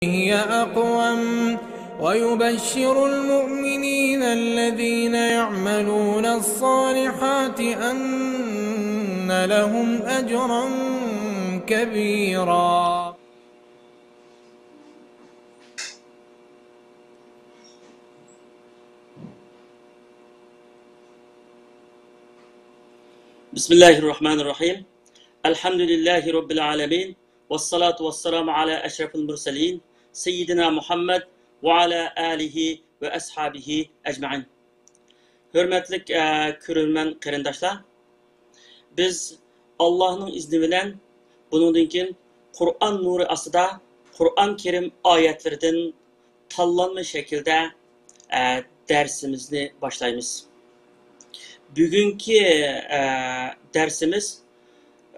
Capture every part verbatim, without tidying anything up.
هي أقوم. ويبشر المؤمنين الذين يعملون الصالحات أن لهم أجرا كبيرا. بسم الله الرحمن الرحيم. الحمد لله رب العالمين. والصلاة والسلام على أشرف المرسلين سيدنا محمد وعلى آله وأصحابه أجمعين. ھۆرمەتلىك، ئە، كۆرۈرمەن قېرىنداشلار، بىز ئاللاھنىڭ ئىزنى بىلەن بۇنىڭدىن كېيىن قۇرئان نۇرى ئاستىدا قۇرئان كەرىم ئايەتلىرىدىن تاللانما شەكىلدە، ئە، دەرسىمىزنى باشلايمىز. بۈگۈنكى، ئە، دەرسىمىز،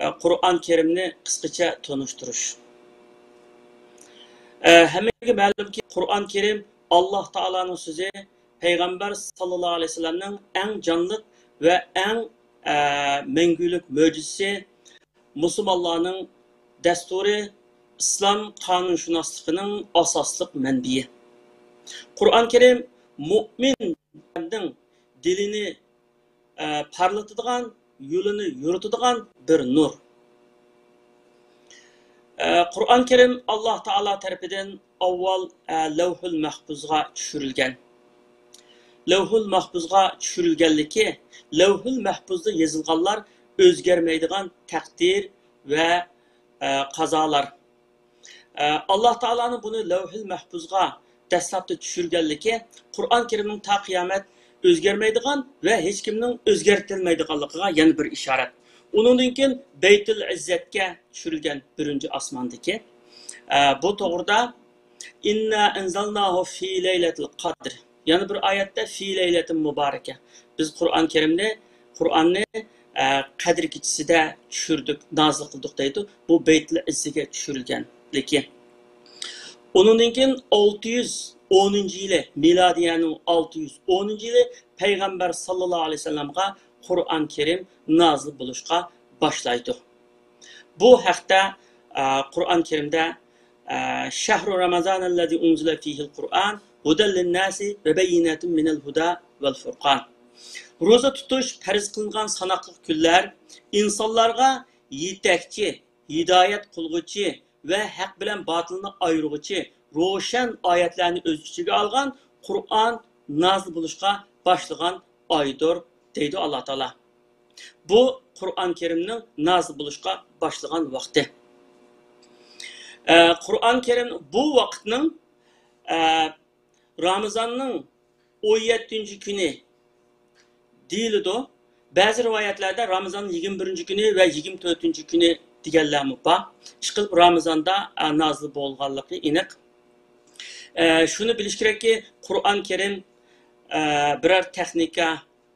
ئە، قۇرئان كەرىمنى قىسقىچە تونۇشتۇرۇش. ئە، ھەممىگە مەلۇمكى، قۇرئان كەرىم ئاللاھ تائالانىڭ سۆزى، پەيغەمبەر ساللاللاھۇ ئەلەيھى ۋەسەللەمنىڭ ئەڭ جانلىق ۋە ئەڭ، ئە، مەڭگۈلۈك مۆجىزىسى، مۇسۇلمانلارنىڭ دەستۇرى، ئىسلام قانۇنشۇناسلىقىنىڭ ئاساسلىق مەنبىيى. قۇرئان كەرىم مۇئمىننىڭ دىلىنى، ئە، پارلىتىدىغان، يولىنى يورۇتىدىغان بىر نۇر. ئە، قۇرئان كەرىم ئاللاھ تائالا تەرىپىدىن ئاۋۋال، ئە، لەۋھۇل مەھپۇزغا چۈشۈرۈلگەن. لەۋھۇل مەھپۇزغا چۈشۈرۈلگەنلىكى، لەۋھۇل مەھپۇزدا يېزىلغانلار ئۆزگەرمەيدىغان تەقدىر ۋە، ئە، قازالار. ئە، ئاللاھ تائالانىڭ بۇنى لەۋھۇل مەھپۇزغا دەسلەپتە چۈشۈرگەنلىكى، قۇرئان كەرىمنىڭ تا قىيامەت ئۆزگەرمەيدىغان ۋە ھېچكىمنىڭ ئۆزگەرتەلمەيدىغانلىقىغا يەنە بىر ئىشارەت. ئۇنىڭدىن كېيىن بەيتۇل ئىززەتكە چۈشۈرۈلگەن بىرىنچى ئاسماندىكى. ئە، بۇ توغرىدا، «ئىننا ئەنزەلناھۇ فى لەيلەتىل قەدر». يەنە بىر ئايەتتە، «فى لەيلەتىن مۇبارەكە». بىز قۇرئان كەرىمنى، قۇرئاننى، ئە، قەدىر كېچىسىدە چۈشۈردۇق، نازىل قىلدۇق دەيدۇ. بۇ بەيتۇل ئىززىگە چۈشۈرۈلگەنلىكى. ئۇنىڭدىن كېيىن ئالتە يۈز ئونىنچى يىلى، مىلادىيەنىڭ ئالتە يۈز ئونىنچى يىلى پەيغەمبەر ساللاللاھۇ ئەلەيھى ۋەسەللەمغا قۇرئان كەرىم نازىل بولۇشقا باشلايدۇ. بۇ ھەقتە، ئە، قۇرئان كەرىمدە، ئە، «شەھرۇ رامازانەللەزى ئۇنزىلە فىھىل قۇرئان ھۇدەل لىنناسى ۋە بەييىناتىم مىنەل ھۇدا ۋەل فۇرقان». روزا تۇتۇش پەرز قىلىنغان ساناقلىق كۈنلەر ئىنسانلارغا يېتەكچى، ھىدايەت قىلغۇچى ۋە ھەق بىلەن باتىلنى ئايرىغۇچى روشەن ئايەتلەرنى ئۆز ئىچىگە ئالغان قۇرئان نازىل بولۇشقا باشلىغان ئايدۇر، دەيدۇ ئاللا تائالا. بۇ قۇرئان كەرىمنىڭ نازىل بولۇشقا باشلىغان ۋاقتى. ئە، قۇرئان كەرىم بۇ ۋاقىتنىڭ، ئە، رامىزاننىڭ ئون يەتتىنچى كۈنى دېيىلىدۇ. بەزى رىۋايەتلەردە رامىزاننىڭ يىگىرمە بىرىنچى كۈنى ۋە يىگىرمە تۆتىنچى كۈنى دېگەنلەرمۇ بار. ئىشقىلىپ، رامىزاندا، ئە، نازىل بولغانلىقى ئېنىق. ئە، شۇنى بىلىش كېرەككى، قۇرئان كەرىم، ئە، بىرەر تېخنىكا،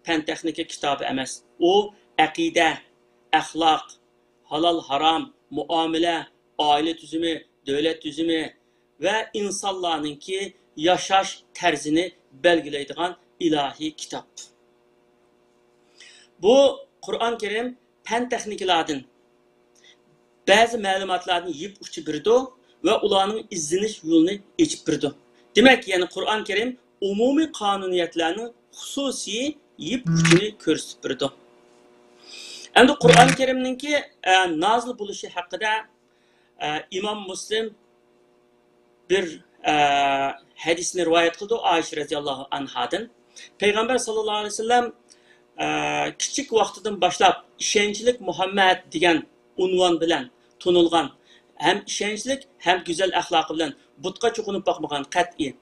پەن تېخنىكا كىتابى ئەمەس. ئۇ ئەقىدە، ئەخلاق، ھالال ھارام، مۇئامىلە، ئائىلە تۈزۈمى، دۆلەت تۈزۈمى ۋە ئىنسانلارنىڭكى ياشاش تەرزىنى بەلگىلەيدىغان ئىلاھىي كىتاب. بۇ قۇرئان كەرىم پەن تېخنىكىلاردىن، بەزى مەلۇماتلاردىن يىپ ئۇچى بېرىدۇ ۋە ئۇلارنىڭ ئىزدىنىش يولىنى ئېچىپ بېرىدۇ. دېمەك، يەنى قۇرئان كەرىم ئومۇمىي قانۇنىيەتلەرنىڭ خۇسۇسىي يىپ ئۇچىنى كۆرسىتىپ بېرىدۇ. ئەمدى قۇرئان كەرىمنىڭكى، ئە، نازىل بولۇشى ھەققىدە، ئە، ئىمام مۇسلىم بىر، ئە، ھەدىسنى رىۋايەت قىلىدۇ ئائىشە رەزىياللاھۇ ئەنھادىن. پەيغەمبەر ساللاللاھۇ ئەلەيھى ۋەسەللەم، ئە، كىچىك ۋاقتىدىن باشلاپ ئىشەنچلىك مۇھەممەد دېگەن ئۇنۋان بىلەن تونۇلغان، ھەم ئىشەنچلىك، ھەم گۈزەل ئەخلاقى بىلەن بۇتقا چوقۇنۇپ باقمىغان قەتئىي.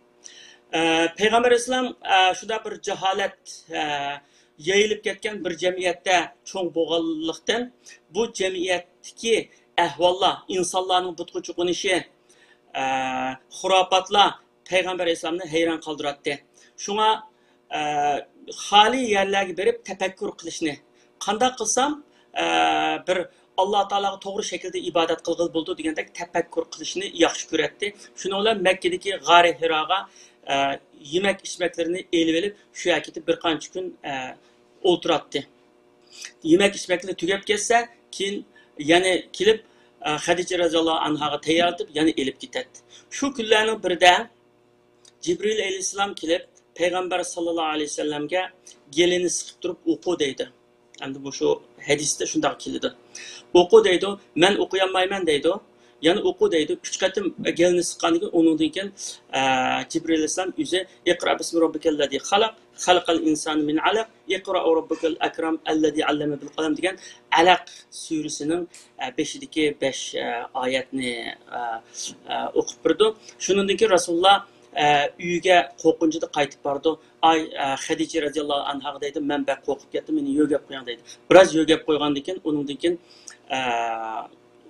ئە، پەيغەمبەر ئەلەيھىسسالام، ئە، شۇنداق بىر جاھالەت، ئە، يېيىلىپ كەتكەن بىر جەمئىيەتتە چوڭ بولغانلىقتىن، بۇ جەمئىيەتتىكى ئەھۋاللار، ئىنسانلارنىڭ بۇتقا چوقۇنۇشى، ئە، خۇراپاتلار پەيغەمبەر ئەلەيھىسسالامنى ھەيران قالدۇراتتى. شۇڭا، ئە، خالىي يەرلەرگە بېرىپ تەپەككۇر قىلىشنى، قانداق قىلسام، ئە، بىر ئاللا تائالاغا توغرا شەكىلدە ئىبادەت قىلغىلى بولىدۇ دېگەندەك تەپەككۇر قىلىشنى ياخشى كۆرەتتى. شۇنىڭ بىلەن مەككىدىكى غارى ھىراغا، ئە، يېمەك ئىچمەكلىرىنى ئېلىۋېلىپ، شۇ يەرگە كېتىپ بىر قانچە كۈن، ئە، ئولتۇراتتى. يېمەك ئىچمەكلىرى تۈگەپ كەتسە، كېيىن يەنە كېلىپ، ئە، خەدىچە رەزىياللاھۇ ئەنھاغا تەييارلىتىپ، يەنە ئېلىپ كېتەتتى. شۇ كۈنلەرنىڭ بىرىدە جىبرىئىل ئەلەيھىسسالام كېلىپ، پەيغەمبەر ساللاللاھۇ ئەلەيھى ۋەسەللەمگە گېلىنى سىقىپ تۇرۇپ، «ئوقۇ» دەيدۇ. ئەمدى مۇشۇ ھەدىستە شۇنداق كېلىدۇ. «ئوقۇ» دەيدۇ، «مەن ئوقۇيالمايمەن» دەيدۇ. يەنە «ئوقۇ» دەيدۇ. ئۈچ قېتىم گېلىنى سىققاندىن كېيىن، ئۇنىڭدىن كېيىن، ئە، جىبرىئىل ئەلەيھىسسالام ئۆزى «ئىقرا بىسمى رەببىكەللەزى خەلەق، خەلەقەل ئىنسانە مىن ئەلەق، ئىقرا ۋە رەببۇكەل ئەكرەم، ئەللەزى ئەللەمە بىل قەلەم» دېگەن ئەلەق سۈرىسىنىڭ، ئە، بېشىدىكى بەش، ئە، ئايەتنى، ئە، ئە، ئوقۇپ بېرىدۇ. شۇنىڭدىن كېيىن رەسۇلۇللا، ئە، ئۆيىگە قورقۇنچىدا قايتىپ بارىدۇ. ئاي، ئە، خەدىچە رەزىياللاھۇ ئەنھاغا دەيدۇ، «مەن بەك قورقۇپ كەتتىم، مېنى يۆگەپ قويۇڭ» دەيدۇ. بىراز يۆگەپ قويغاندىن كېيىن، ئۇنىڭدىن كېيىن، ئە،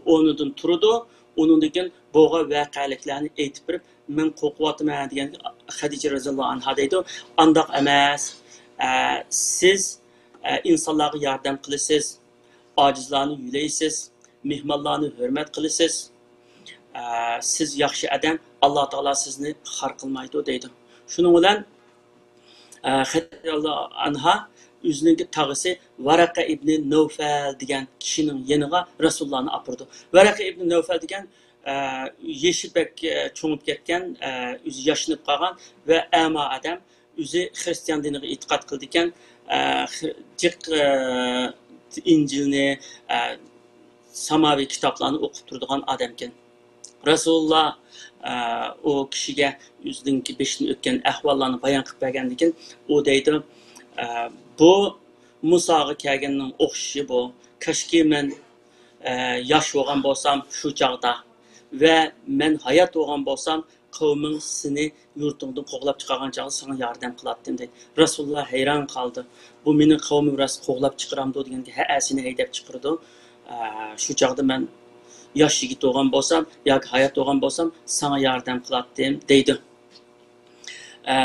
ئورنىدىن تۇرىدۇ. ئۇنىڭدىن كېيىن بولغان ۋەقەلىكلەرنى ئېيتىپ بېرىپ، «مەن قورقۇۋاتىمەن» دېگەن خەدىچە رەزىياللاھۇ ئەنھا دەيدۇ، «ئانداق ئەمەس. ئە، سىز، ئە، ئىنسانلارغا ياردەم قىلىسىز، ئاجىزلارنى يۆلەيسىز، مېھمانلارنى ھۆرمەت قىلىسىز. ئە، سىز ياخشى ئادەم، ئاللا تائالا سىزنى خار قىلمايدۇ» دەيدۇ. شۇنىڭ بىلەن ئە، خەدىچە رەزىياللاھۇ ئەنھا ئۆزىنىڭكى تاغىسى ۋەرەقە ئىبنى نەۋفەل دېگەن كىشىنىڭ يېنىغا رەسۇلۇللانى ئاپىرىدۇ. ۋەرەقە ئىبنى نەۋفەل دېگەن، ئە، يېشى بەك، ئە، چوڭىيىپ كەتكەن، ئە، ئۆزى ياشىنىپ قالغان ۋە ئەما ئادەم، ئۆزى خىرىستىيان دىنىغا ئېتىقاد قىلىدىكەن، ئە، خىر-، جىق، ئە، ئىنجىلنى، ئە، ساماۋىي كىتابلارنى ئوقۇپ تۇرىدىغان ئادەمكەن. رەسۇلۇللا، ئە، ئۇ كىشىگە ئۆزىنىڭكى بېشىدىن ئۆتكەن ئەھۋاللارنى بايان قىلىپ بەرگەندىن كېيىن، ئۇ دەيدۇ، ئە، «بۇ مۇساغا كەلگەننىڭ ئوخشىشى بۇ. كاشكى مەن، ئە، ياش بولغان بولسام شۇ چاغدا ۋە مەن ھايات بولغان بولسام، قەۋمىڭ سېنى يۇرتۇڭدىن قوغلاپ چىقارغان چاغدا ساڭا ياردەم قىلاتتىم» دەيدۇ. رەسۇلۇللا ھەيران قالدى. «بۇ مېنى قەۋمىم راست قوغلاپ چىقىرامدۇ؟» دېگەندىكىن، «ھەئە، سېنى ھەيدەپ چىقىرىدۇ. ئە، شۇ چاغدا مەن ياش يىگىت بولغان بولسام ياكى ھايات بولغان بولسام، ساڭا ياردەم قىلاتتىم» دەيدۇ. ئە،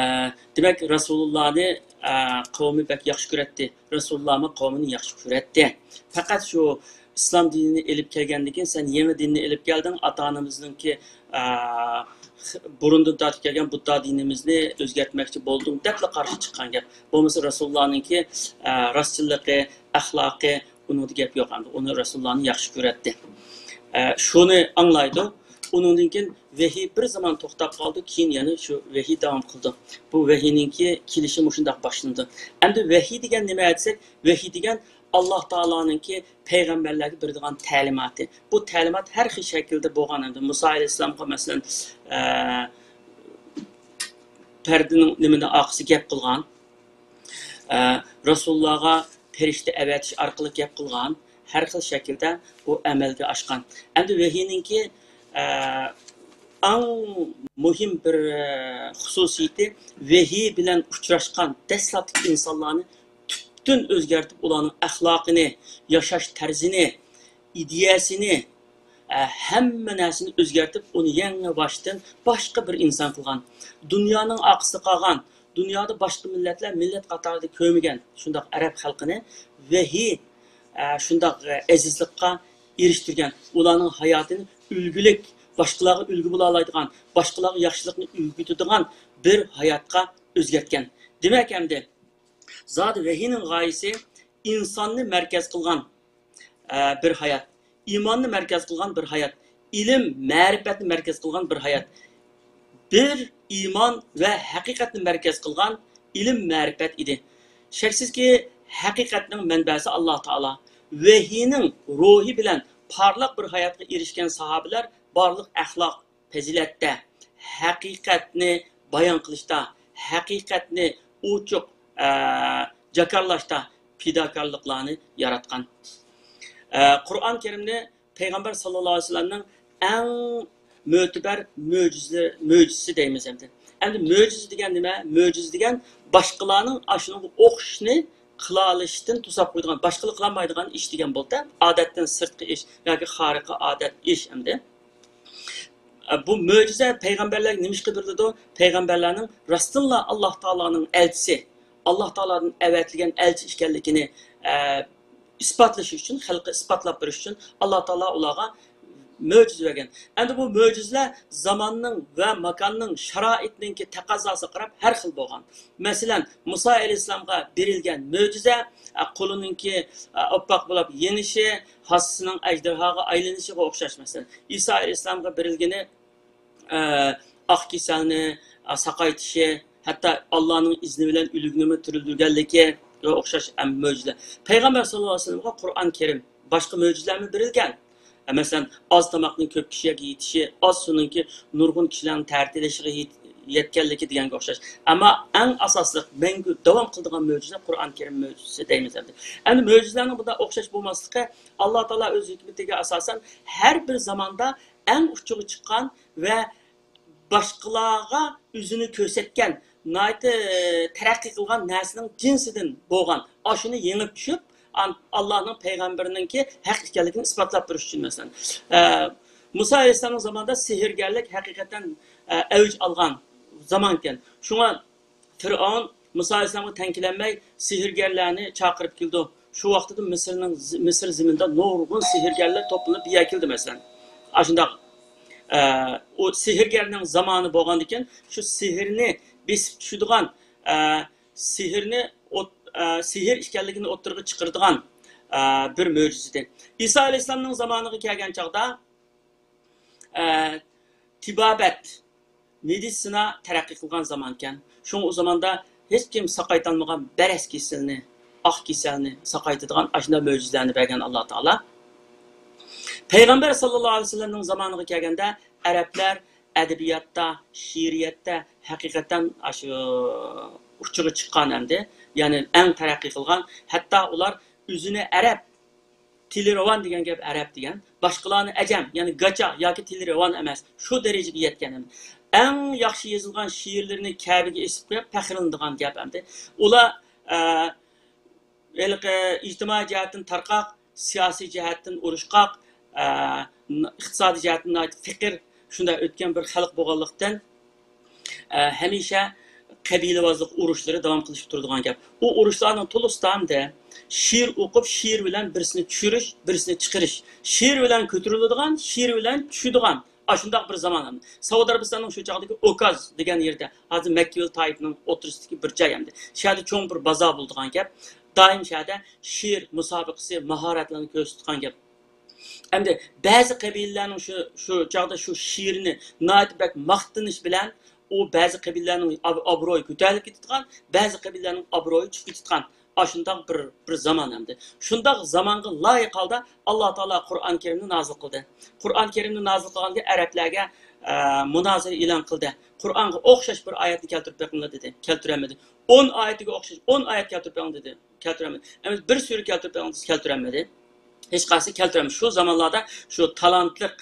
دېمەك، رەسۇلۇللانى، ئە، قەۋمى بەك ياخشى كۆرەتتى. رەسۇلۇللامۇ قەۋمىنى ياخشى كۆرەتتى. پەقەت شۇ ئىسلام دىنىنى ئېلىپ كەلگەندىن كېيىن، «سەن يېڭى دىننى ئېلىپ كەلدىڭ، ئاتا-ئانىمىزنىڭكى، ئە، بۇرۇندىن تارتىپ كەلگەن بۇددا دىنىمىزنى ئۆزگەرتمەكچى بولدۇڭ» دەپلا قارشى چىققان گەپ. بولمىسا رەسۇلۇللانىڭكى، ئە، راستچىللىقى، ئەخلاقى، ئۇنىڭدا گەپ يوق ئەمدى. ئۇنى رەسۇلۇللانى ياخشى كۆرەتتى. ئە، شۇنى ئاڭلايدۇ. ئۇنىڭدىن كېيىن ۋەھىي بىر زامان توختاپ قالىدۇ، كېيىن يەنە شۇ ۋەھىي داۋام قىلىدۇ. بۇ ۋەھىينىڭكى كېلىشى مۇشۇنداق باشلىنىدۇ. ئەمدى ۋەھىي دېگەن نېمە دېسەك، ۋەھىي دېگەن ئاللا تائالانىڭكى پەيغەمبەرلەرگە بېرىدىغان تەلىماتى. بۇ تەلىمات ھەر خىل شەكىلدە بولغان. ئەمدى مۇسا ئەلەيھىسسالامغا، مەسىلەن، ئە، پەردىنىڭ نېمىنى ئارقىسى گەپ قىلغان. ئە، رەسۇلۇللاغا پەرىشتە ئەۋەتىش ئارقىلىق گەپ قىلغان، ھەر خىل شەكىلدە ئۇ ئەمەلگە ئاشقان. ئەمدى ۋەھىينىڭكى، ئە، ئەڭ مۇھىم بىر، ئە، خۇسۇسىيىتى، ۋەھىي بىلەن ئۇچراشقان دەسلەپتىكى ئىنسانلارنى تۈپتىن ئۆزگەرتىپ، ئۇلارنىڭ ئەخلاقىنى، ياشاش تەرزىنى، ئىدىيەسىنى، ئە، ھەممە نەرسىنى ئۆزگەرتىپ، ئۇنى يېڭى باشتىن باشقا بىر ئىنسان قىلغان. دۇنيانىڭ ئارقىسىدا قالغان، دۇنيادا باشقا مىللەتلەر مىللەت قاتارىدا كۆرمىگەن شۇنداق ئەرەب خەلقىنى ۋەھىي، ئە، شۇنداق، ئە، ئەزىزلىكقا ئېرىشتۈرگەن. ئۇلارنىڭ ھاياتىنى ئۈلگىلىك، باشقىلارغا ئۈلگە بولالايدىغان، باشقىلارغا ياخشىلىقنى ئۆگىتىدىغان بىر ھاياتقا ئۆزگەرتكەن. دېمەك، ئەمدى زادى ۋەھىينىڭ غايىسى ئىنساننى مەركەز قىلغان، ئە، بىر ھايات، ئىماننى مەركەز قىلغان بىر ھايات، ئىلىم، مەرىپەتنى مەركەز قىلغان بىر ھايات. بىر ئىمان ۋە ھەقىقەتنى مەركەز قىلغان ئىلىم، مەرىپەت ئىدى. شەكسىزكى، ھەقىقەتنىڭ مەنبەسى ئاللا تائالا. ۋەھىينىڭ روھى بىلەن پارلاق بىر ھاياتقا ئېرىشكەن ساھابىلەر بارلىق ئەخلاق، پەزىلەتتە، ھەقىقەتنى بايان قىلىشتا، ھەقىقەتنى ئوچۇق، ئە، جاكارلاشتا پىداكارلىقلارنى ياراتقان. ئە، قۇرئان كەرىمنى پەيغەمبەر ساللاللاھۇ ئەلەيھى ۋەسەللەمنىڭ ئەڭ مۆتىبەر مۆجىزە-، مۆجىزىسى دەيمىز ئەمدى. ئەمدى مۆجىزە دېگەن نېمە؟ مۆجىزە دېگەن باشقىلارنىڭ ئاشۇنىڭغا ئوخشىشىنى قىلالىشىدىن توساپ قويىدىغان، باشقىلار قىلالمايدىغان ئىش دېگەن بولىدۇ. ئادەتتىن سىرتقى ئىش ياكى خارىقە ئادەت ئىش ئەمدى. بۇ مۆجىزە پەيغەمبەرلەرگە نېمىشقا بېرىلىدۇ؟ پەيغەمبەرلەرنىڭ راستتىنلا ئاللا تائالانىڭ ئەلچىسى، ئاللا تائالادىن ئەۋەتىلگەن ئەلچى ئىكەنلىكىنى، ئە، ئىسپاتلىشى ئۈچۈن، خەلققە ئىسپاتلاپ بېرىش ئۈچۈن ئاللا تائالا ئۇلارغا مۆجىزە بەرگەن. ئەمدى بۇ مۆجىزىلەر زاماننىڭ ۋە ماكاننىڭ، شارائىتنىڭكى تەقەززاسىغا قاراپ ھەر خىل بولغان. مەسىلەن، مۇسا ئەلەيھىسسالامغا بېرىلگەن مۆجىزە، ئە، قولىنىڭكى، ئە، ئاپئاق بولۇپ يېنىشى، ھاسىسىنىڭ ئەجدىھاغا ئايلىنىشىغا ئوخشاش. مەسىلەن، ئىسا ئەلەيھىسسالامغا بېرىلگىنى، ئە، ئاق كېسەلنى، ئە، ساقايتىشى، ھەتتا ئاللانىڭ ئىزنى بىلەن ئۆلۈكنىمۇ تىرىلدۈرگەنلىكىگە ئوخشاش، ئەم، مۆجىزە. پەيغەمبەر ساللاللاھۇ ئەلەيھى ۋەسەللەمگە قۇرئان كەرىم، باشقا مۆجىزىلەرمۇ بېرىلگەن. ئە، مەسىلەن، ئاز تاماقنىڭ كۆپ كىشىلەرگە يېتىشى، ئاز سۇنىڭكى نۇرغۇن كىشىلەرنىڭ تەرىتىلىشىگە يېت-، يەتكەنلىكى دېگەنگە ئوخشاش. ئەمما ئەڭ ئاساسلىق، مەڭگۈ داۋام قىلىدىغان مۆجىزە قۇرئان كەرىم مۆجىزىسى دەيمىز ئەمدى. ئەمدى مۆجىزىلەرنىڭ بۇنداق ئوخشاش بولماسلىقى، ئاللا تائالا ئۆز ھېكمىتىگە ئاساسەن ھەر بىر زاماندا ئەڭ ئۇچىغا چىققان ۋە باشقىلارغا ئۆزىنى كۆرسەتكەن، ناھايىتى تەرەققىي قىلغان نەرسىنىڭ جىنسىدىن بولغان، ئاشۇنى يېڭىپ چۈشۈپ، ئان-، ئاللانىڭ پەيغەمبىرىنىڭكى ھەق ئىكەنلىكىنى ئىسپاتلاپ بېرىش ئۈچۈن، مەسىلەن. ئە، مۇسا ئەلەيھىسسالامنىڭ زامانىدا سېھىرگەرلىك ھەقىقەتەن، ئە، ئەۋج ئالغان زامان ئىكەن. شۇڭا فىرئەۋن مۇسا ئەلەيھىسسالامغا تەڭ كېلەلمەي، سېھىرگەرلەرنى چاقىرىپ كېلىدۇ. شۇ ۋاقتىدا مىسىرنىڭ، مىسىر زېمىنىدا نۇرغۇن سېھىرگەرلەر توپلىنىپ بىر يەرگە كېلىدۇ، مەسىلەن. ئاشۇنداق، ئە، ئۇ سېھىرگەرنىڭ زامانى بولغاندىكىن، شۇ سېھىرنى بېسىپ چۈشىدىغان، ئە، سېھىرنى ئوت-، ئە، سېھىر ئىكەنلىكىنى ئوتتۇرىغا چىقىرىدىغان، ئە، بىر مۆجىزىدى. ئىسا ئەلەيھىسسالامنىڭ زامانىغا كەلگەن چاغدا، ئە، تېبابەت، مېدىتسىنا تەرەققىي قىلغان زامانكەن. شۇڭا ئۇ زاماندا ھېچكىم ساقايتالمىغان بەرەس كېسىلىنى، ئاق كېسەلنى ساقايتىدىغان ئاشۇنداق مۆجىزىلەرنى بەرگەن ئاللا تائالا. پەيغەمبەر ساللاللاھۇ ئەلەيھى ۋەسەللەمنىڭ زامانىغا كەلگەندە، ئەرەبلەر ئەدەبىياتتا، شېئىرىيەتتە ھەقىقەتەن ئاشۇ ئۇچىغا چىققان ئەمدى. يەنى ئەڭ تەرەققىي قىلغان. ھەتتا ئۇلار ئۆزىنى ئەرەب، تىلى راۋان دېگەن گەپ ئەرەب دېگەن. باشقىلارنى ئەجەم، يەنى گاچا ياكى تىلى راۋان ئەمەس، شۇ دەرىجىگە يەتكەن. ئەڭ ياخشى يېزىلغان شېئىرلىرىنى كەبىگە ئېسىپ قويۇپ پەخىرلىنىدىغان گەپ ئەمدى. ئۇلار، ئە، ھېلىقى ئىجتىمائىي جەھەتتىن تارقاق، سىياسىي جەھەتتىن ئۇرۇشقاق، ئە، ئىقتىسادىي جەھەتتىن ناھايىتى پېقىر، شۇنداق ئۆتكەن بىر خەلق بولغانلىقتىن، ئە، ھەمىشە قەبىلىۋازلىق ئۇرۇشلىرى داۋام قىلىشىپ تۇرىدىغان گەپ. ئۇ ئۇرۇشلارنىڭ تولىسىدا ئەمدى شېئىر ئوقۇپ، شېئىر بىلەن بىرسىنى چۈشۈرۈش، بىرسىنى چىقىرىش، شېئىر بىلەن كۆتۈرۈلىدىغان، شېئىر بىلەن چۈشىدىغان، ئاشۇنداق بىر زامان. سەئۇدى ئەرەبىستاننىڭ شۇ چاغدىكى ئوكاز دېگەن يېرىدە، ھازىر مەككىۋىل تائىپنىڭ ئوتتۇرىسىدىكى بىر جاي ئەمدى. شۇ يەردە چوڭ بىر بازار بولىدىغان گەپ. دائىم شۇ يەردە شېئىر مۇسابىقىسى، ماھارەتلەرنى كۆرسىتىدىغان گەپ. ئەمدى بەزى قەبىلىلەرنىڭ شۇ، شۇ چاغدا شۇ شېئىرىنى ناھايىتى بەك ماختىنىش بىلەن، ئۇ بەزى قەبىلىلەرنىڭ ئاب-، ئابرۇيى كۆتۈرۈلۈپ كېتىدىغان، بەزى قەبىلىلەرنىڭ ئابرۇيى چۈشۈپ كېتىدىغان، ئاشۇنداق بىر، بىر زامان ئەمدى. شۇنداق زامانغا لايىق ھالدا ئاللا تائالا قۇرئان كەرىمنى نازىل قىلدى. قۇرئان كەرىمنى نازىل قىلغاندا ئەرەبلەرگە، ئە، مۇنازىرە ئېلان قىلدى. قۇرئانغا ئوخشاش بىر ئايەتنى كەلتۈرۈپ بېقىڭلار دېدى. كەلتۈرەلمىدى. ئون ئايەتكە ئوخشاش ئون ئايەت كەلتۈرۈپ بېقىڭ دېدى. كەلتۈرەلمىدى. ئەمدى بىر سۈرە كەلتۈرۈپ بېقىڭ دېسە كەلتۈرەلمىدى. ھېچقايسى كەلتۈرەلمىدى. شۇ زامانلاردا شۇ تالانتلىق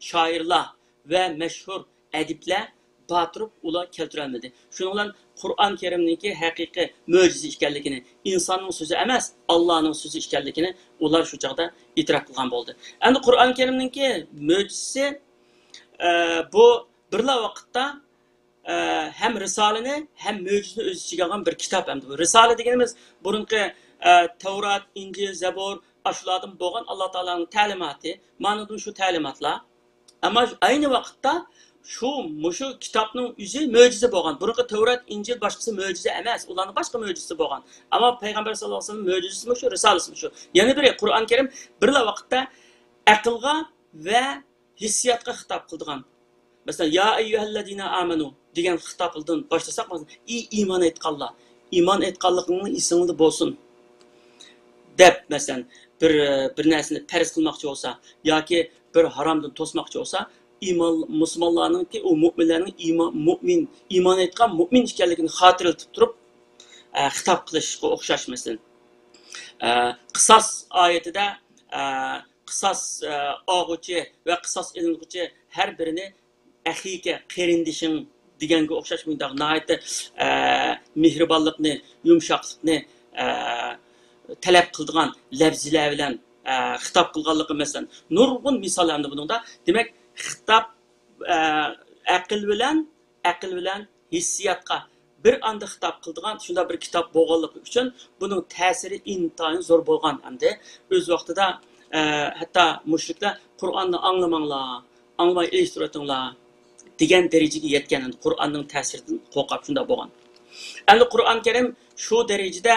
شائىرلار ۋە مەشھۇر ئەدىبلەر بار تۇرۇپ ئۇلار كەلتۈرەلمىدى. شۇنىڭ بىلەن قۇرئان كەرىمنىڭكى ھەقىقىي مۆجىزە ئىكەنلىكىنى، ئىنساننىڭ سۆزى ئەمەس، ئاللانىڭ سۆزى ئىكەنلىكىنى ئۇلار شۇ چاغدا ئېتىراپ قىلغان بولدى. ئەمدى قۇرئان كەرىمنىڭكى مۆجىزىسى، ئە، بۇ بىرلا ۋاقىتتا، ئە، ھەم رىسالىنى، ھەم مۆجىزىنى ئۆز ئىچىگە ئالغان بىر كىتاب ئەمدى بۇ. رىسالە دېگىنىمىز بۇرۇنقى، ئە، تەۋرات، ئىنجىل، زەبۇر، ئاشۇلاردىن بولغان ئاللا تائالانىڭ تەلىماتى، مانىدىن شۇ تەلىماتلار. ئەمما ئەينى ۋاقىتتا شۇ، مۇشۇ كىتابنىڭ ئۆزى مۆجىزە بولغان. بۇرۇنقى تەۋرات، ئىنجىل باشقىسى مۆجىزە ئەمەس، ئۇلارنىڭ باشقا مۆجىزىسى بولغان. ئەمما پەيغەمبەر ساللاللاھۇ ئەلەيھى ۋەسەللەم مۆجىزىسىمۇ شۇ، رىسالىسىمۇ شۇ. يەنە بىرى، قۇرئان كەرىم بىرلا ۋاقىتتا ئەقىلغا ۋە ھېسسىياتقا خىتاب قىلىدىغان. مەسىلەن، يا ئەييۇھەللەزىنە ئامەنۇ دېگەن خىتابىدىن باشلىساق، مەسىلەن، ئى ئىمان ئېيتقانلار، ئىمان ئېيتقانلىقىڭلار ئېسىڭلاردا بولسۇن، دەپ، مەسىلەن، بىر، بىر نەرسىنى پەرز قىلماقچى بولسا ياكى بىر ھارامدىن توسماقچى بولسا، ئىمان، مۇسۇلمانلارنىڭكى، ئۇ مۆمىنلەرنىڭ ئىمان، مۆمىن، ئىمان ئېيتقان مۆمىن ئىكەنلىكىنى خاتىرىلىتىپ تۇرۇپ، ئە، خىتاب قىلىشقا ئوخشاش، مەسىلەن. ئە، قىساس ئايىتىدە، ئە، قىساس، ئە، ئالغۇچى ۋە قىساس ئېلىنغۇچى ھەر بىرىنى ئەخىكە، قېرىندىشىڭ دېگەنگە ئوخشاش مۇنداق ناھايىتى، ئە، مېھرىبانلىقنى، يۇمشاقلىقنى، ئە، تەلەپ قىلىدىغان لەپزىلەر بىلەن، ئە، خىتاب قىلغانلىقى، مەسىلەن، نۇرغۇن مىسال ئەمدى بۇنىڭدا. دېمەك، خىتاب، ئە، ئەقىل بىلەن، ئەقىل بىلەن ھېسسىياتقا بىر ئاندا خىتاب قىلىدىغان شۇنداق بىر كىتاب بولغانلىقى ئۈچۈن بۇنىڭ تەسىرى ئىنتايىن زور بولغان. ئەمدى ئۆز ۋاقتىدا، ئە، ھەتتا مۇشرىكلار قۇرئاننى ئاڭلىماڭلار، ئاڭلىماي ئېلىشتۇرۇۋېتىڭلار دېگەن دەرىجىگە يەتكەن. ئەمدى قۇرئاننىڭ تەسىرىدىن قورقۇپ شۇنداق بولغان. ئەمدى قۇرئان كەرىم شۇ دەرىجىدە،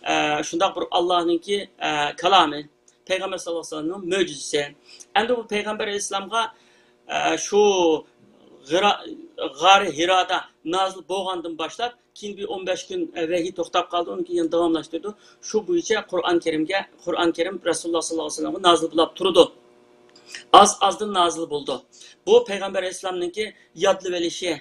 ئە، شۇنداق بىر ئاللانىڭكى، ئە، كالامى، پەيغەمبەر ساللاللاھۇ ئەلەيھى ۋەسەللەمنىڭ مۆجىزىسى. ئەمدى بۇ پەيغەمبەر ئەلەيھىسسالامغا، ئە، شۇ غىرا-، غارى ھىرادا نازىل بولغاندىن باشلاپ، كېيىن بىر ئون بەش كۈن، ئە، ۋەھىي توختاپ قالدى، ئۇنىڭ كېيىن يەنە داۋاملاشتۇردى. شۇ بويىچە قۇرئان كەرىمگە، قۇرئان كەرىم رەسۇلۇللا ساللاللاھۇ ئەلەيھى ۋەسەللەمگە نازىل بولۇپ تۇرىدۇ. ئاز-ئازدىن نازىل بولىدۇ. بۇ پەيغەمبەر ئەلەيھىسسالامنىڭكى يادلىۋېلىشى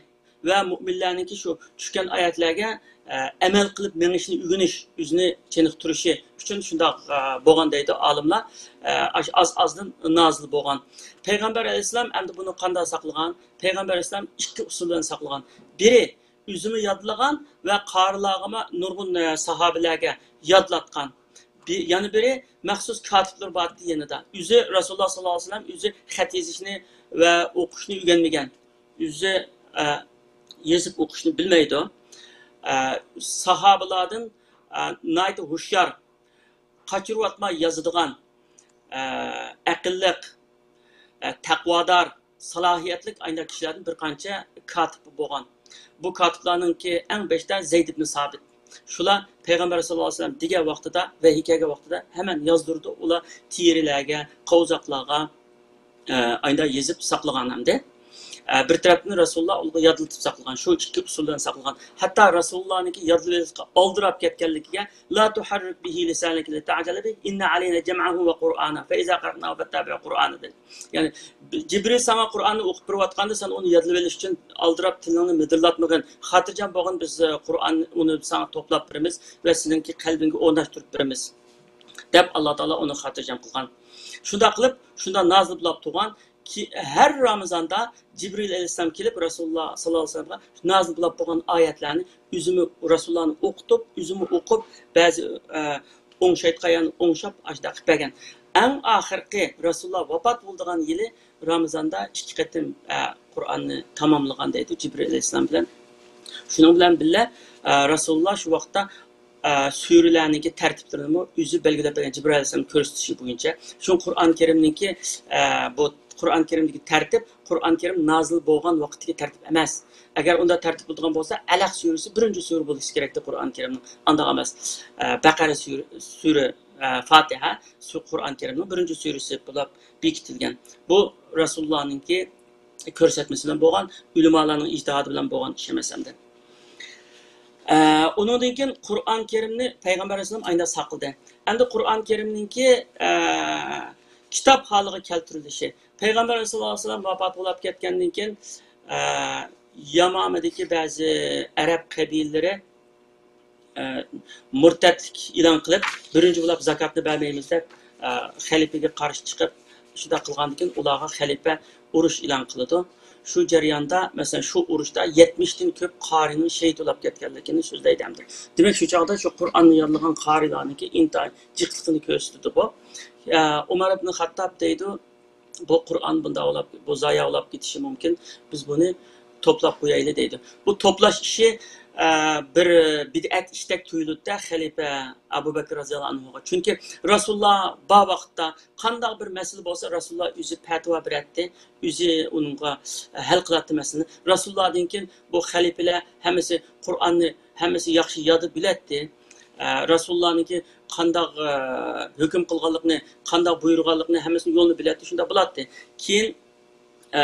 ۋە مۆمىنلەرنىڭكى شۇ چۈشكەن ئايەتلەرگە، ئە، ئەمەل قىلىپ مېڭىشىنى ئۆگىنىش، ئۆزىنى چېنىقتۇرۇشى ئۈچۈن شۇنداق، ئە، بولغان دەيدۇ ئالىملار. ئە، ئاش-، ئاز-ئازدىن نازىل بولغان. پەيغەمبەر ئەلەيھىسسالام ئەمدى بۇنى قانداق ساقلىغان؟ پەيغەمبەر ئەلەيھىسسالام ئىككى ئۇسۇل بىلەن ساقلىغان. بىرى، ئۆزىمۇ يادلىغان ۋە قارىلارغىمۇ نۇرغۇن، ئە، ساھابىلەرگە يادلاتقان. بى-، يەنە بىرى، مەخسۇس كاتىپلىرى بارتتى يېنىدا. ئۆزى رەسۇلۇللا ساللاللاھۇ ئەلەيھى ۋەسەللەم ئۆزى خەت يېزىشنى ۋە ئوقۇشنى ئۆگەنمىگەن. ئۆزى، ئە، يېزىپ ئوقۇشنى بىلمەيدۇ. ئە، ساھابىلاردىن، ئە، ناھايىتى ھوشيار، قاچۇرۇۋاتماي يازىدىغان، ئە، ئەقىللىق، ئە، تەقۋادار، سالاھىيەتلىك ئاينداق كىشىلەردىن بىر قانچە كاتىپ بولغان. بۇ كاتىپلارنىڭكى ئەڭ بېشىدا زەيد ئىبن سابىت. شۇلار پەيغەمبەر ساللاللاھۇ ئەلەيھى ۋەسەللەم دېگەن ۋاقتىدا، ۋەھىي كەلگەن ۋاقتىدا ھەمەن يازدۇرىدۇ. ئۇلار تېرىلەرگە، قوۋزاقلارغا، ئە، ئايدا يېزىپ ساقلىغان ئەمدى. ئە، بىر تەرەپتىن رەسۇلۇللا ئۇلارغا يادلىتىپ ساقلىغان، شۇ ئىككى ئۇسۇل بىلەن ساقلىغان. ھەتتا رەسۇلۇللانىڭكى يادلىۋېلىشقا ئالدىراپ كەتكەنلىكىگە، لا تحرك به لسانك لتعجل به، إن علينا جمعه وقرآنه، فإذا قرأناه فاتبع قرآنه دېدى. يەنى، جىبرىل ساڭا قۇرئاننى ئوقۇپ بېرىۋاتقاندا، سەن ئۇنى يادلىۋېلىش ئۈچۈن ئالدىراپ تىلىڭنى مىدىرلاتمىغىن. خاتىرجەم بولغىن، بىز، ئە، قۇرئان ئۇنى ساڭا توپلاپ بېرىمىز ۋە سېنىڭكى قەلبىڭگە ئورناشتۇرۇپ بېرىمىز، دەپ ئاللا تائالا ئۇنى خاتىرجەم قىلغان. شۇنداق قىلىپ، شۇنداق نازىل بولاپ تۇرغان كى-، ھەر رامىزاندا جىبرىل ئەلەيھىسسالام كېلىپ، رەسۇلۇللا ساللاللاھۇ ئەلەيھى ۋەسەللەمگە نازىل بولاپ بولغان ئايەتلەرنى ئۆزىمۇ رەسۇلۇللانى ئوقۇتۇپ، ئۆزىمۇ ئوقۇپ، بەزى، ئە، ئوڭشايدىغان يەرنى ئوڭشاپ، ئاشۇنداق قىلىپ بەرگەن. ئەڭ ئاخىرقى رەسۇلۇللا ۋاپات بولىدىغان يىلى رامىزاندا ئىككى قېتىم، ئە، قۇرئاننى تاماملىغان دەيدۇ جىبرىل ئەلەيھىسسالام بىلەن. شۇنىڭ بىلەن بىللە، ئە، رەسۇلۇللا شۇ ۋاقىتتا، ئە، سۈرىلەرنىڭكى تەرتىپلىرىنىمۇ ئۆزى بەلگىلەپ بەرگەن جىبرىل ئەلەيھىسسالام كۆرسىتىشى بويىچە. شۇڭا قۇرئان كەرىمنىڭكى، ئە، بۇ قۇرئان كەرىمدىكى تەرتىپ قۇرئان كەرىم نازىل بولغان ۋاقىتتىكى تەرتىپ ئەمەس. ئەگەر ئۇنداق تەرتىپ بولىدىغان بولسا، ئەلەق سۈرىسى بىرىنچى سۈرە بولۇشى كېرەكتى قۇرئان كەرىمنىڭ. ئانداق ئەمەس. ئە، بەقەرە سۈرە، سۈرە، ئە، فاتىھە، سۈ-، قۇرئان كەرىمنىڭ بىرىنچى سۈرىسى بولۇپ بېكىتىلگەن. بۇ رەسۇلۇللانىڭكى كۆرسەتمىسى بىلەن بولغان، ئۆلىمالارنىڭ ئىجتىھادى بىلەن بولغان ئىش ئەمەس ئەمدى. ئە، ئۇنىڭدىن كېيىن قۇرئان كەرىمنى پەيغەمبەر ئەلەيھىسسالام ئايدا ساقلىدى. ئەمدى قۇرئان كەرىمنىڭكى، ئە، كىتاب ھالىغا كەلتۈرۈلۈشى. پەيغەمبەر ساللاللاھۇ ئەلەيھى ۋەسەللەم ۋاپات بولۇپ كەتكەندىن كېيىن، ئە، يامامىدىكى بەزى ئەرەب قەبىلىلىرى، ئە، مۇرتەتلىك ئېلان قىلىپ، بىرىنچى بولاپ زاكاتنى بەرمەيمىز دەپ، ئە، خەلىپىگە قارشى چىقىپ، شۇنداق قىلغاندىن كېيىن ئۇلارغا خەلىپە ئۇرۇش ئېلان قىلىدۇ. شۇ جەرياندا، مەسىلەن، شۇ ئۇرۇشتا يەتمىشتىن كۆپ قارىنىڭ شېھىت بولاپ كەتكەنلىكىنى سۆزلەيدۇ ئەمدى. دېمەك، شۇ چاغدا شۇ قۇرئاننى يادلىغان قارىلارنىڭكى ئىنتايىن جىقلىقىنى كۆرسىتىدۇ بۇ. ئە، ئۆمەر ئىبن خەتتاب دەيدۇ، بۇ قۇرئان بۇنداق بولاپ، بۇ زايە بولاپ كېتىشى مۇمكىن، بىز بۇنى توپلاپ قويايلى دەيدۇ. بۇ توپلاش ئىشى، ئە، بىر بىدئەت ئىشتەك تۇيۇلىدۇ-دە خەلىپە ئەبۇ بەكىر رازىياللاھۇ ئەنھۇغا. چۈنكى رەسۇلۇللا بار ۋاقىتتا قانداق بىر مەسىلە بولسا، رەسۇلۇللا ئۆزى پەتىۋا بېرەتتى، ئۆزى ئۇنىڭغا ھەل قىلاتتى مەسىلىنى. رەسۇلۇللادىن كېيىن بۇ خەلىپىلەر ھەممىسى قۇرئاننى ھەممىسى ياخشى يادى بىلەتتى. ئە، رەسۇلۇللانىڭكى قانداق، ئە، ھۆكۈم قىلغانلىقىنى، قانداق بۇيرۇغانلىقىنى ھەممىسىنى يولىنى بىلەتتى، شۇنداق بولاتتى. كېيىن، ئە،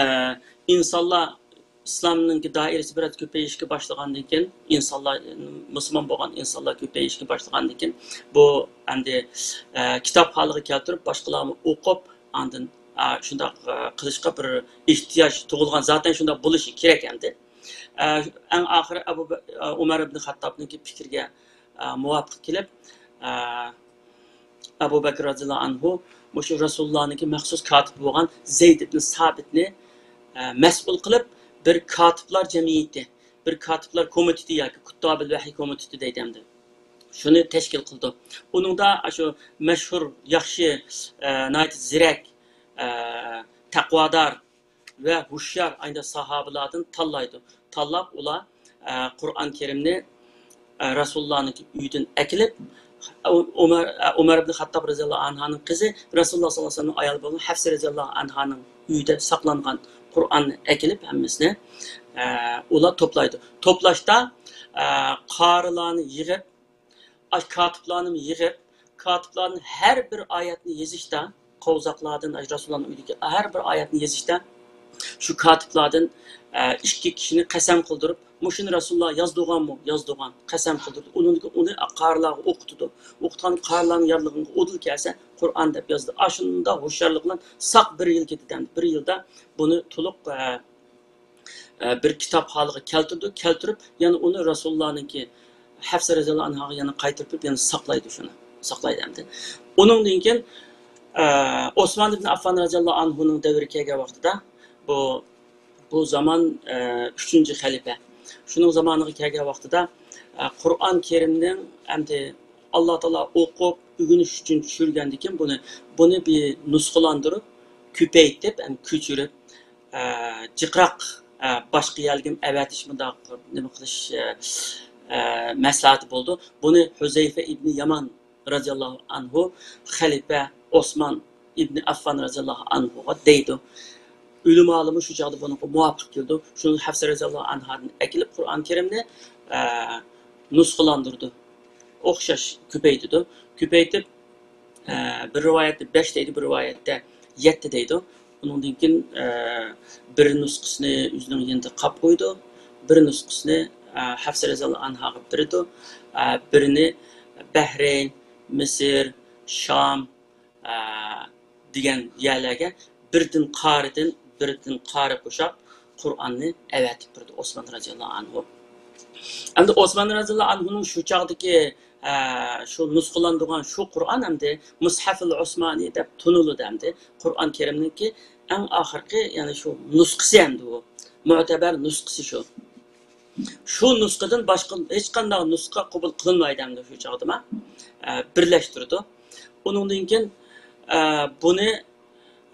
ئىنسانلار ئىسلامنىڭكى دائىرىسى بىرئاز كۆپەيىشكە باشلىغاندىن كېيىن، ئىنسانلار، مۇسۇلمان بولغان ئىنسانلار كۆپەيىشكە باشلىغاندىن كېيىن، بۇ ئەمدى، ئە، كىتاب ھالىغا كەلتۈرۈپ، باشقىلارمۇ ئوقۇپ، ئاندىن، ئە، شۇنداق، ئە، قىلىشقا بىر ئېھتىياج تۇغۇلغان. زاتەن شۇنداق بولۇشى كېرەك ئەمدى. ئە، ئەڭ ئاخىرى ئەبۇ بە-، ئە، ئۇمەر ئىبن خەتتابنىڭكى پىكرىگە، ئە، مۇۋاپىق كېلىپ، ئە، ئەبۇ بەكرى رازىياللاھۇ ئەنھۇ مۇشۇ رەسۇلۇللانىڭكى مەخسۇس كاتىپى بولغان زەيد ئىبن سابىتنى، ئە، مەسئۇل قىلىپ، بىر كاتىپلار جەمئىيىتى، بىر كاتىپلار كومىتېتى ياكى كۇتتابىل ۋەھىي كومىتېتى دەيدۇ ئەمدى. شۇنى تەشكىل قىلىدۇ. ئۇنىڭدا ئاشۇ مەشھۇر، ياخشى، ئە، ناھايىتى زېرەك، ئە، تەقۋادار، ۋە ھوشيار ئايدا ساھابىلاردىن تاللايدۇ. تاللاپ ئۇلار، ئە، قۇرئان كەرىمنى، ئە، رەسۇلۇللانىڭكى ئۆيىدىن ئەكېلىپ، ئۇمەر، ئۇمەر ئىبن خەتتاب رەزىياللاھۇ ئەنھانىڭ قىزى رەسۇلۇللا ساللاللاھۇ ئەلەيھى ۋەسەللەمنىڭ ئايالى بولغان ھەفسە رەزىياللاھۇ ئەنھانىڭ ئۆيىدە ساقلانغان قۇرئاننى ئەكېلىپ ھەممىسىنى، ئە، ئۇلار توپلايدۇ. توپلاشتا، ئە، قارىلارنى يىغىپ، ئاش كاتىپلارنىمۇ يىغىپ، كاتىپلارنى ھەر بىر ئايەتنى يېزىشتا، قوۋزاقلاردىن، ئاش رەسۇلۇللانىڭ ئۆيىدىكى ھەر بىر ئايەتنى يېزىشتا، شۇ كاتىپلاردىن، ئە، ئىككى كىشىنى قەسەم قىلدۇرۇپ، مۇشۇنى رەسۇلۇللا يازدۇرغانمۇ؟ يازدۇرغان. قەسەم قىلدۇرۇپ، ئۇنىڭدىن كېيىن ئۇنى قارىلارغا ئوقۇتىدۇ. ئوقۇتقان قارىلارنىڭ يادلىقىغا ئۇدۇل كەلسە، قۇرئان دەپ يازدى. ئاشۇنداق ھوشيارلىق بىلەن ساق بىر يىل كېتىدۇ. بىر يىلدا بۇنى تولۇق، ئە، ئە، بىر كىتاب ھالىغا كەلتۈردى. كەلتۈرۈپ، يەنە ئۇنى رەسۇلۇللانىڭكى ھەفسە رەزىياللاھۇ ئەنھاغا يەنە قايتۇرۇپ، يەنە ساقلايدۇ شۇنى. ساقلايدۇ ئەمدى. ئۇنىڭدىن كېيىن، ئە، ئوسمان ئىبن ئاففان رەزىياللاھۇ ئەنھۇنىڭ دەۋرىگە كەلگەن ۋاقتىدا، بۇ، بۇ زامان، ئە، ئۈچىنچى خەلىپە. شۇنىڭ زامانىغا كەلگەن ۋاقتىدا، ئە، قۇرئان كەرىمنىڭ ئەمدى ئاللا تائالا ئوقۇپ، ئۆگىنىش ئۈچۈن چۈشۈرگەندىكىن بۇنى، بۇنى بىر نۇسخىلاندۇرۇپ، كۆپەيتىپ، ئەم، كۆچۈرۈپ، ئە، جىقراق، ئە، باشقا يەرگە ئەۋەتىش مۇنداق نېمە قىلىش، ئە، ئە، مەسلىھەتى بولىدۇ. بۇنى ھۇزەيفە ئىبنى يامان رەزىياللاھۇ ئەنھۇ خەلىپە ئوسمان ئىبنى ئەففان رەزىياللاھۇ ئەنھۇغا دەيدۇ. ئۆلىمالىرىمۇ شۇ چاغدا بۇنىڭغا مۇۋاپىق كېلىدۇ. شۇنى ھەفسە رەزىياللاھۇ ئەنھادىن ئەكېلىپ قۇرئان كەرىمنى، ئە، نۇسخىلاندۇرىدۇ. ئوخشاش كۆپەيتىدۇ. كۆپەيتىپ، ئە، بىر رىۋايەتتە بەش دەيدۇ، بىر رىۋايەتتە يەتتە دەيدۇ. ئۇنىڭدىن كېيىن، ئە، بىر نۇسخىسىنى ئۆزىنىڭ يېنىدا قاپ قويىدۇ، بىر نۇسخىسىنى، ئە، ھەفسە رەزىياللاھۇ ئەنھاغا بېرىدۇ، ئە، بىرىنى بەھرەين، مىسىر، شام، ئە، دېگەن يەرلەرگە بىردىن قارىدىن، بىردىن قارى قوشاپ قۇرئاننى ئەۋەتىپ بېرىدۇ ئوسمان رەزىياللاھۇ ئەنھۇ. ئەمدى ئوسمان رەزىياللاھۇ ئەنھۇنىڭ شۇ چاغدىكى، ئە، شۇ نۇسخىلاندۇرغان شۇ قۇرئان ئەمدى مۇسھەفۇل ئوسمانى دەپ تونۇلىدۇ ئەمدى. قۇرئان كەرىمنىڭكى ئەڭ ئاخىرقى، يەنى شۇ نۇسخىسى ئەمدى ئۇ. مۆتەبەر نۇسخىسى شۇ. شۇ نۇسخىدىن باشقا ھېچقانداق نۇسخا قوبۇل قىلىنمايدۇ ئەمدى شۇ چاغدىما. ئە، بىرلەشتۈرىدۇ. ئۇنىڭدىن كېيىن، ئە، بۇنى،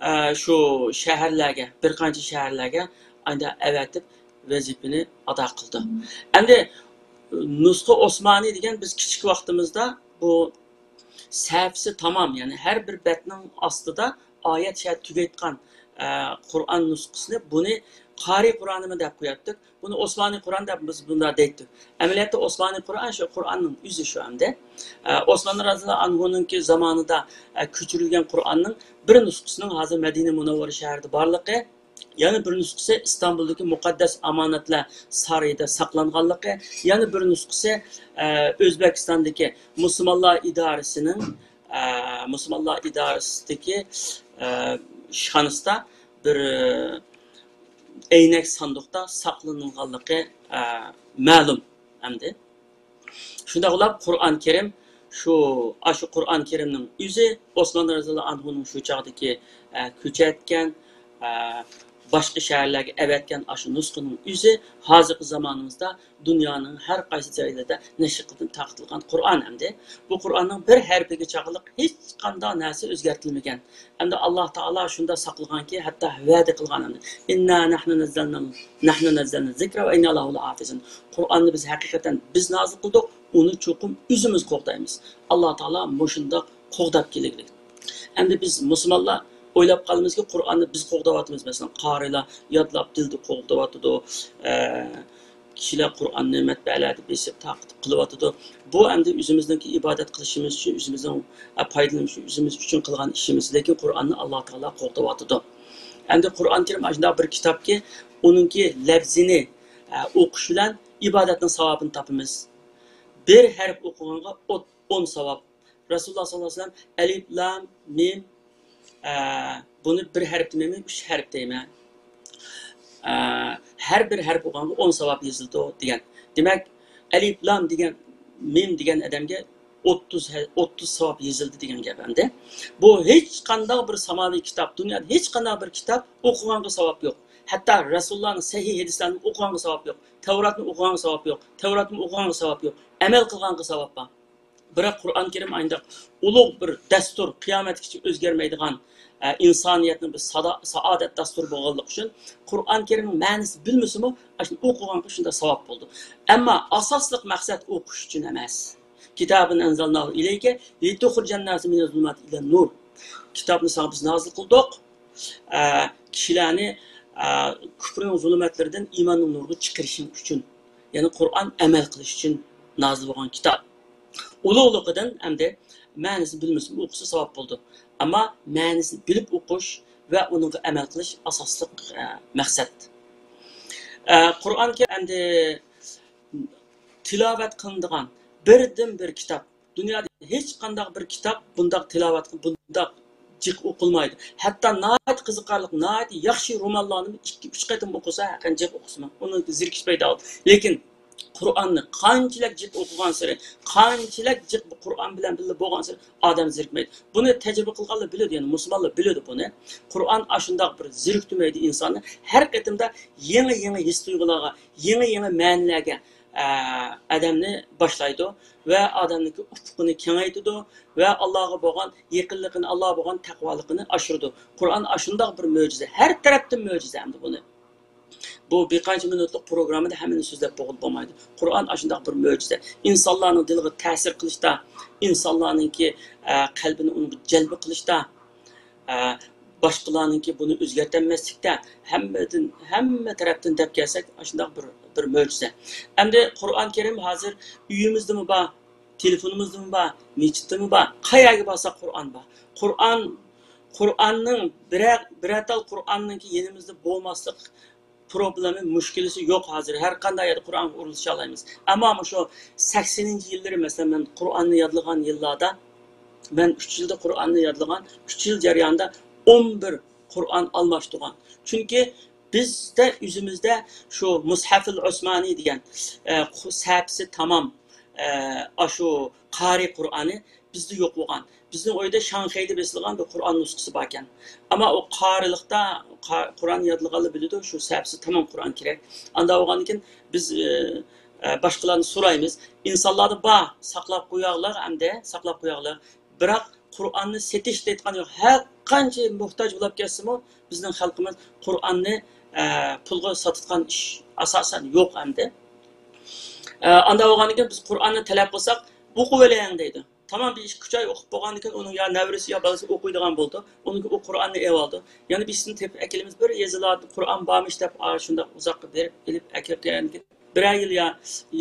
ئە، شۇ شەھەرلەرگە، بىر قانچە شەھەرلەرگە ئايدا ئەۋەتىپ ۋەزىپىنى ئادا قىلىدۇ. ئەمدى نۇسخا ئوسمانى دېگەن بىز كىچىك ۋاقتىمىزدا بۇ سەھىپىسى تامام، يەنى ھەر بىر بەتنىڭ ئاستىدا ئايەت شەھەت تۈگەيتقان، ئە، قۇرئان نۇسخىسىنى، بۇنى قارىي قۇرئانىمۇ دەپ قوياتتۇق. بۇنى ئوسمانىي قۇرئان دەپ بىز بۇنداق دەيتتۇق. ئەمەلىيەتتە ئوسمانىي قۇرئان شۇ قۇرئاننىڭ ئۆزى شۇ ئەمدى. ئە، ئوسمان رازىياللاھۇ ئەنھۇنىڭكى زامانىدا، ئە، كۆچۈرۈلگەن قۇرئاننىڭ بىر نۇسخىسىنىڭ ھازىر مەدىنە مۇنەۋۋەرە شەھىرىدە بارلىقى، يەنە بىر نۇسخىسى ئىستانبۇلدىكى مۇقەددەس ئامانەتلەر سارىيىدا ساقلانغانلىقى، يەنە بىر نۇسخىسى، ئە، ئۆزبېكىستاندىكى مۇسۇلمانلار ئىدارىسىنىڭ، ئە، مۇسۇلمانلار ئىدارىسىدىكى، ئە، ئىشخانىسىدا بىر، ئە، ئەينەك ساندۇقتا ساقلىنىلغانلىقى، ئە، مەلۇم ئەمدى. شۇنداق قىلىپ قۇرئان كەرىم شۇ، ئاشۇ قۇرئان كەرىمنىڭ ئۆزى ئوسمان رازىياللاھۇ ئەنھۇنىڭ شۇ چاغدىكى، ئە، كۆچەتكەن، ئە، باشقا شەھەرلەرگە ئەۋەتكەن ئاشۇ نۇسخىنىڭ ئۆزى ھازىرقى زامانىمىزدا دۇنيانىڭ ھەر قايسى جايلىرىدا نەشر قىلىنىپ تارقىتىلغان قۇرئان ئەمدى. بۇ قۇرئاننىڭ بىر ھەرپىگە چاقلىق ھېچقانداق نەرسە ئۆزگەرتىلمىگەن. ئەمدى ئاللا تائالا شۇنداق ساقلىغانكى، ھەتتا ۋەدە قىلغان ئەمدى. ئىننا نەھنۇ نەززەلنا، نەھنۇ نەززەلنا زىكرا ۋە ئىننا لەھۇ لەھافىزۇن. قۇرئاننى بىز ھەقىقەتەن بىز نازىل قىلدۇق، ئۇنى چوقۇم ئۆزىمىز قوغدايمىز. ئاللا تائالا مۇشۇنداق قوغداپ كېلىگلىك. ئەمدى بىز مۇسۇلمانلار ئويلاپ قالىمىزكى، قۇرئاننى بىز قوغداۋاتىمىز، مەسىلەن، قارىيلار يادلاپ دىلدا قوغداۋاتىدۇ، ئە، كىشىلەر قۇرئاننى مەتبەئەلەردە بېسىپ تارقىتىپ قىلىۋاتىدۇ. بۇ ئەمدى ئۆزىمىزنىڭكى ئىبادەت قىلىشىمىز ئۈچۈن، ئۆزىمىزنىڭ، ئە، پايدىلىنىشى ئۆزىمىز ئۈچۈن قىلغان ئىشىمىز، لېكىن قۇرئاننى ئاللا تائالا قوغداۋاتىدۇ. ئەمدى قۇرئان كەرىم ئاشۇنداق بىر كىتابكى، ئۇنىڭكى لەپزىنى، ئە، ئوقۇش بىلەن ئىبادەتنىڭ ساۋابىنى تاپىمىز. بىر ھەرپ ئوقۇغانغا ئوت-، ئون ساۋاب. رەسۇلۇللا ساللاللاھۇ ئەلەيھى ۋەسەللەم ئەلىپ، لام، مىم، ئە، بۇنى بىر ھەرپ دېمەيمەن، ئۈچ ھەرپ دەيمەن. ئە، ھەر بىر ھەرپ ئوقۇغانغا ئون ساۋاب يېزىلىدۇ دېگەن. دېمەك، ئەلىپ، لام دېگەن، مىم دېگەن ئادەمگە ئوتتۇز ھە-، ئوتتۇز ساۋاب يېزىلدى دېگەن گەپ ئەمدى. بۇ ھېچقانداق بىر ساماۋىي كىتاب، دۇنيادا ھېچقانداق بىر كىتاب ئوقۇغانغا ساۋاب يوق. ھەتتا رەسۇلۇللانىڭ سەھىھ ھەدىسلەرنى ئوقۇغانغا ساۋاب يوق. تەۋراتنى ئوقۇغانغا ساۋاب يوق. تەۋراتنى ئوقۇغانغا ساۋاب يوق. ئەمەل قىلغانغا ساۋاب بار. بىراق قۇرئان كەرىم ئاينداق ئۇلۇغ بىر دەستۇر، قىيامەتكىچە ئۆزگەرمەيدىغان، ئە، ئىنسانىيەتنىڭ بىر سادا-، سائادەت دەستۇرى بولغانلىقى ئۈچۈن قۇرئان كەرىمنىڭ مەنىسىنى بىلمىسىمۇ، ئاشۇنى ئوقۇغانغا شۇنداق ساۋاب بولىدۇ. ئەمما ئاساسلىق مەقسەت ئوقۇش ئۈچۈن ئەمەس. كىتابەن ئەنزەلناھۇ ئىلەيكە لىتۇخرىجەن ناسە مىنەز زۇلۇماتى ئىلەن نۇر. كىتابنى ساڭا بىز نازىل قىلدۇق، ئە، كىشىلەرنى، ئە، كۇپرنىڭ زۇلۇماتلىرىدىن ئىماننىڭ نۇرىغا چىقىرىشىڭ ئۈچۈن. يەنى قۇرئان ئەمەل قىلىش ئۈچۈن نازىل بولغان كىتاب. ئۇلۇغلۇقىدىن ئەمدى مەنىسىنى بىلمىسىمۇ ئوقۇسا ساۋاب بولىدۇ. ئەمما مەنىسىنى بىلىپ ئوقۇش ۋە ئۇنىڭغا ئەمەل قىلىش ئاساسلىق، ئە، مەقسەت. ئە، قۇرئان كەرىم ئەمدى تىلاۋەت قىلىنىدىغان بىردىنبىر كىتاب. دۇنيادا ھېچقانداق بىر كىتاب بۇنداق تىلاۋەت، بۇنداق جىق ئوقۇلمايدۇ. ھەتتا ناھايىتى قىزىقارلىق، ناھايىتى ياخشى رومانلارنى ئىككى، ئۈچ قېتىم ئوقۇسا، ھەقىقەتەن جىق ئوقۇسىمەن. ئۇنىڭ زېرىكىش پەيدا بولىدۇ. لېكىن قۇرئاننى قانچىلىك جىق ئوقۇغانسېرى، قانچىلىك جىق قۇرئان بىلەن بىللە بولغانسېرى ئادەم زېرىكمەيدۇ. بۇنى تەجرىبە قىلغانلار بىلىدۇ، يەنى مۇسۇلمانلار بىلىدۇ بۇنى. قۇرئان ئاشۇنداق بىر زېرىكتۈرمەيدۇ ئىنساننى. ھەر قېتىمدا يېڭى-يېڭى ھېس-تۇيغۇلارغا، يېڭى-يېڭى مەنىلەرگە، ئە، ئادەمنى باشلايدۇ ۋە ئادەمنىڭكى ئۇپۇقىنى كېڭەيتىدۇ ۋە ئاللاغا بولغان يېقىنلىقىنى، ئاللاغا بولغان تەقۋالىقىنى ئاشۇرىدۇ. قۇرئان ئاشۇنداق بىر مۆجىزە، ھەر تەرەپتىن مۆجىزە ئەمدى بۇنى. بۇ بىر قانچە مىنۇتلۇق پروگراممىدا ھەممىنى سۆزلەپ بولغىلى بولمايدۇ. قۇرئان ئاشۇنداق بىر مۆجىزە. ئىنسانلارنىڭ دىلىغا تەسىر قىلىشتا، ئىنسانلارنىڭكى، ئە، قەلبىنى ئۇنىڭغا جەلپ قىلىشتا، ئە، باشقىلارنىڭكى بۇنى ئۆزگەرتەلمەسلىكتە، ھەممىدىن، ھەممە تەرەپتىن دەپ كەلسەك، ئاشۇنداق بىر، بىر مۆجىزە. ئەمدى قۇرئان كەرىم ھازىر ئۆيىمىزدىمۇ بار، تېلېفونىمىزدىمۇ بار، مەسچىتتىمۇ بار، قەيەرگە بارساق قۇرئان بار. قۇرئان، قۇرئاننىڭ بىرەر، بىرەر تال قۇرئاننىڭكى يېنىمىزدا بولماسلىق پروبلېما، مۈشكۈلىسى يوق ھازىر. ھەر قانداق يەردە قۇرئانغا ئورۇنلىشالايمىز. ئەمما مۇشۇ سەكسىنىنچى يىللىرى، مەسىلەن، مەن قۇرئاننى يادلىغان يىللاردا، مەن ئۈچ يىلدا قۇرئاننى يادلىغان، ئۈچ يىل جەريانىدا ئون بىر قۇرئان ئالماشتۇرغان. چۈنكى بىزدە، ئۆزىمىزدە شۇ مۇسھەفۇل ئۇسمانى دېگەن، ئە، قۇ-، سەپىسى تامام، ئە، ئاشۇ قارى قۇرئانى بىزدە يوق بولغان. بىزنىڭ ئۆيدە شاڭخەيدە بېسىلغان بىر قۇرئان نۇسخىسى باركەن. ئەمما ئۇ قارىلىقتا قا-، قۇرئان يادلىغانلار بىلىدۇ، شۇ سەپىسى تامام قۇرئان كېرەك. ئاندا بولغاندىن كېيىن بىز، ئە، ئە، باشقىلارنى سورايمىز. ئىنسانلاردا بار، ساقلاپ قوياغلار، ئەمدى ساقلاپ قوياغلار. بىراق قۇرئاننى سېتىش دەيدىغان يوق. ھەر قانچە موھتاج بولاپ كەتسىمۇ، بىزنىڭ خەلقىمىز قۇرئاننى، ئە، پۇلغا ساتىدىغان ئىش ئاساسەن يوق ئەمدى. ئە، ئاندا بولغاندىن كېيىن بىز قۇرئاننى تەلەپ قىلساق، «ئوقۇۋېلىڭ» دەيدۇ. تامام بىر ئىككى، ئۈچ ئاي ئوقۇپ بولغاندىن كېيىن ئۇنىڭ يا نەۋرىسى يا بالىسى ئوقۇيدىغان بولىدۇ. ئۇنىڭكى ئۇ قۇرئاننى ئېلىۋالىدۇ. يەنە بىرسىنى تېپىپ ئەكېلىمىز، بىر يېزىلاردا قۇرئان بارمىش دەپ، ئا، شۇنداق ئۇزاققا بېرىپ ئېلىپ ئەكىلىپ كەلگەندىن كېيىن، بىرەر يىل يا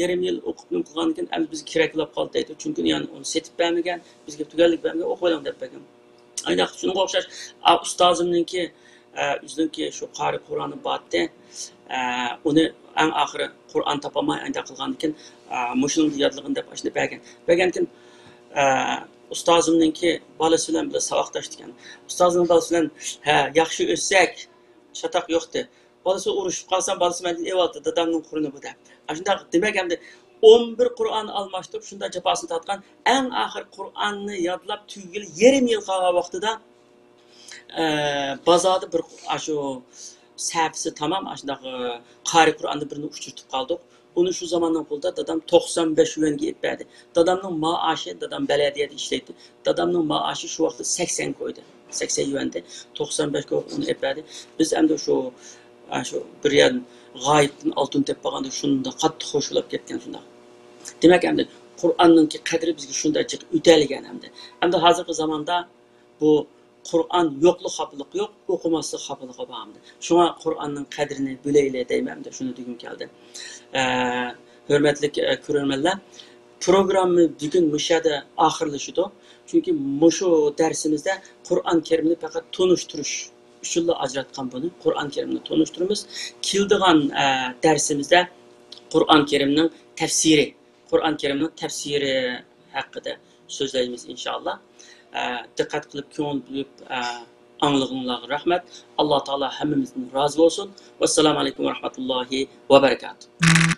يېرىم يىل ئوقۇپ نېمە قىلغاندىن كېيىن، ئەمدى بىزگە كېرەك بولاپ قالدى دەيدۇ. چۈنكى يەنى ئۇنى سېتىپ بەرمىگەن، بىزگە تۈگەللىك بەرمىگەن، ئوقۇۋېلىڭ دەپ بەرگەن. ئايداق شۇنىڭغا ئوخشاش، ئا، ئۇستازىمنىڭكى، ئە، ئۆزىنىڭكى شۇ قارى قۇرئانى بارتتى. ئە، ئۇنى ئەڭ ئاخىرى قۇرئان تاپالماي ئايداق قىلغاندىن كېيىن، ئا، مۇشۇنىڭدا يادلىغىن دەپ ئاشۇنى بەرگەن. بەرگەندىن كېيىن، ئە، ئۇستازىمنىڭكى بالىسى بىلەن بىللە ساۋاقداش ئىكەن. ئۇستازىمنىڭ بالىسى بىلەن، ھە، ياخشى ئۆتسەك، چاتاق يوقتى. بالىسى ئۇرۇشۇپ قالسا، بالىسى مەندىن ئېۋالدى، دادامنىڭ قۇرئىنى بۇ دەپ. ئاشۇنداق دېمەك، ئەمدى ئون بىر قۇرئان ئالماشتۇرۇپ، شۇنداق جاپاسىنى تارتقان، ئەڭ ئاخىر قۇرئاننى يادلاپ تۈگىگىلى يېرىم يىل قالغان ۋاقتىدا، ئە، بازاردا بىر ئاشۇ سەپىسى تامام، ئاشۇنداق، ئە، قارى قۇرئاندا بىرنى ئۇچرىتىپ قالدۇق. ئۇنى شۇ زاماننىڭ پۇلىدا دادام توقسان بەش يۈەنگە ئېلىپ بەردى. دادامنىڭ مائاشى، دادام بەلەدىيەدە ئىشلەيتتى. دادامنىڭ مائاشى شۇ ۋاقىتتا سەكسەن كويدى. سەكسەن يۈەندى. توقسان بەش كوي ئۇنى ئېلىپ بەردى. بىز ئەمدى شۇ، ئە، شۇ بىر يەر غايىبتىن ئالتۇن تېپىپ بارغاندا شۇنداق قاتتىق خۇش بولاپ كەتكەن شۇنداق. دېمەك، ئەمدى قۇرئاننىڭكى قەدرى بىزگە شۇنداق جىق ئۆتەلىگەن ئەمدى. ئەمدى ھازىرقى زاماندا بۇ قۇرئان يوقلا خاپىلىق يوق، ئوقۇماسلا خاپىلىقى بار ئەمدى. شۇڭا قۇرئاننىڭ قەدرىنى بىلەيلى دەيمەن ئەمدى، شۇنى دېگۈم كەلدى. ئە، ھۆرمەتلىك، ئە، كۆرۈرمەنلەر، پروگرامما بۈگۈن مۇشۇ يەردە ئاخىرلىشىدۇ. چۈنكى مۇشۇ دەرسىمىزدە قۇرئان كەرىمنى پەقەت تونۇشتۇرۇش ئۈچۈنلا ئاجراتقان بۇنى. قۇرئان كەرىمنى تونۇشتۇرىمىز. كېلىدىغان، ئە، دەرسىمىزدە قۇرئان كەرىمنىڭ تەپسىرى، قۇرئان كەرىمنىڭ تەپسىرى ھەققىدە سۆزلەيمىز، ئىنشائاللا. ئە، دىققەت قىلىپ، كۆڭۈل بۆلۈپ، ئە، ئاڭلىغىنىڭلارغا رەھمەت. ئاللا تائالا ھەممىمىزدىن رازى بولسۇن. ۋەسسالامۇ ئەلەيكۇم ۋەرەھمەتۇللاھى ۋەبەرىكاتۇھ.